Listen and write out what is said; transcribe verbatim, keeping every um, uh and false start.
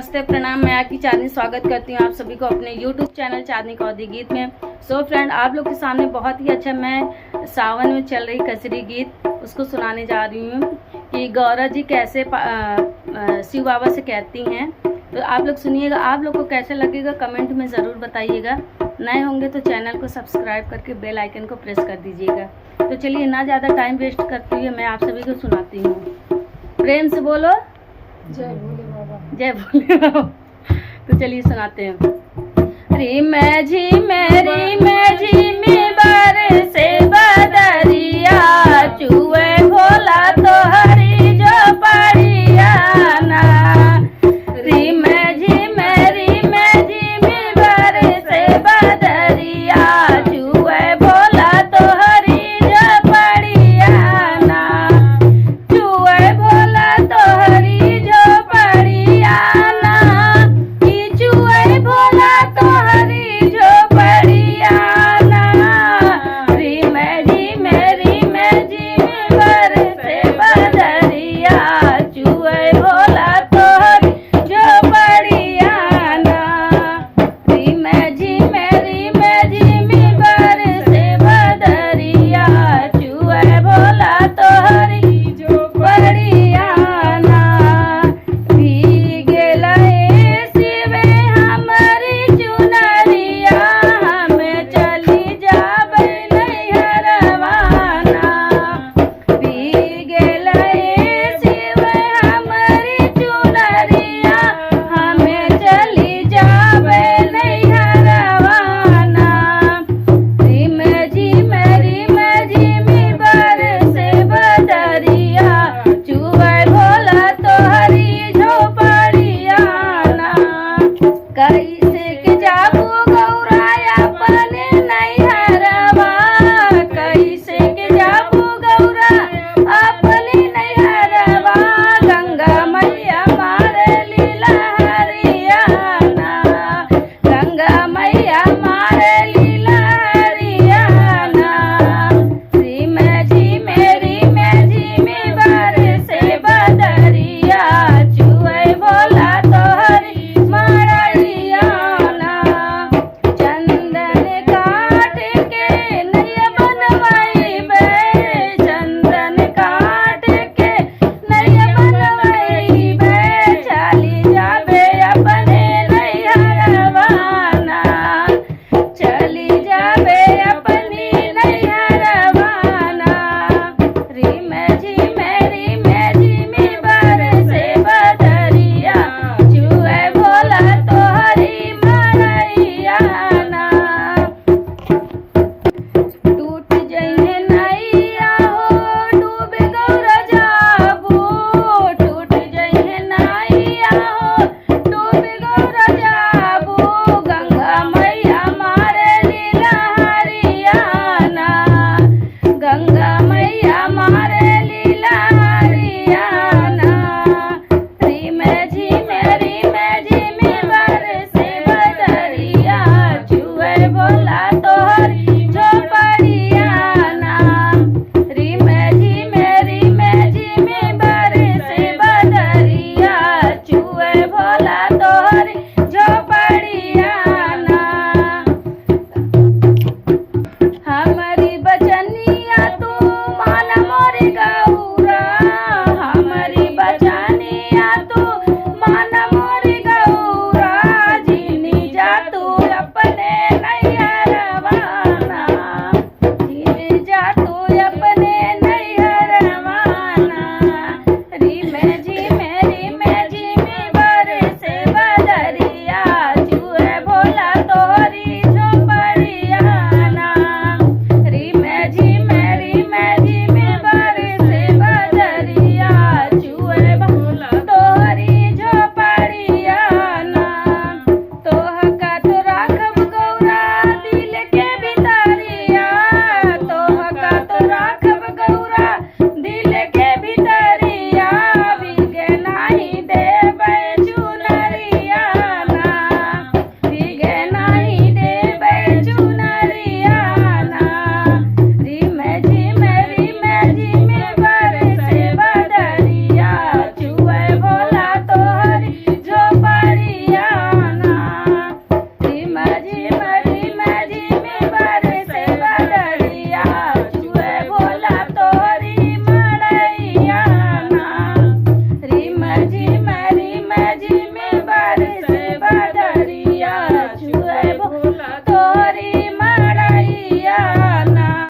नमस्ते, प्रणाम, मैं आपकी चांदनी स्वागत करती हूँ आप सभी को अपने YouTube चैनल चांदनी कौदी गीत में। So फ्रेंड, आप लोग के सामने बहुत ही अच्छा मैं सावन में चल रही कजरी गीत उसको सुनाने जा रही हूँ कि गौरा जी कैसे पा-, अ, अ, शिव बाबा से कहती हैं। तो आप लोग सुनिएगा, आप लोग को कैसे लगेगा कमेंट में ज़रूर बताइएगा। नए होंगे तो चैनल को सब्सक्राइब करके बेल आइकन को प्रेस कर दीजिएगा। तो चलिए, ना ज़्यादा टाइम वेस्ट करते हुए मैं आप सभी को सुनाती हूँ। प्रेम से बोलो, जय भोले बाबा। जय भोले बाबा। तो चलिए सुनाते हैं। रिम झिम, रिम झिम बरसे बदरिया, चुए भोला तोहरी झोपड़िया ना। रिम झिम, रिम झिम बरसे बदरिया, चुए भोला तोहरी झोपड़िया ना। चुए भोला तोहरी झोपड़िया ना, कि चुए भोला तोहरी झोपड़िया ना। रिम झिम, रिम झिम बरसे बदरिया, चुए भोला तोहरी झोपड़िया ना। रिम झिम, रिम झिम बरसे बदरिया, चुए भोला तोहरी झोपड़िया ना। भीगल ए शिव हमरी चुनरिया, हम चली जाबे नैहरवा ना। भीगल ए शिव हमरी चुनरिया, हम चली जाबे नैहरवा ना। रिम झिम, रिम झिम बरसे बदरिया, चुए भोला तोहरी झोपड़िया ना। कैसे के जाबू गौरा अपने नैहरवा, कैसे के जाबू गौरा अपने नैहरवा। गंगा मैया मारेली लहरिया ना, गंगा मैया मारेली लहरिया ना। रिम झिम, रिम झिम बरसे बदरिया, चुए भोला तोहरी मड़इया ना। चंदन काट के नैया बनवाइबे, चंदन काट के नैया बनवाइबे, चली जाबे अपने नैहरवा ना। चली जाबे अपनी नैहरवा ना। रिम झिम, रिम झिम बरसे बदरिया, चुए भोला तोहरी मड़इया ना। टूट जइहे नैया हो, डूब गौरा जाबू, टूट जइहे नैया हो,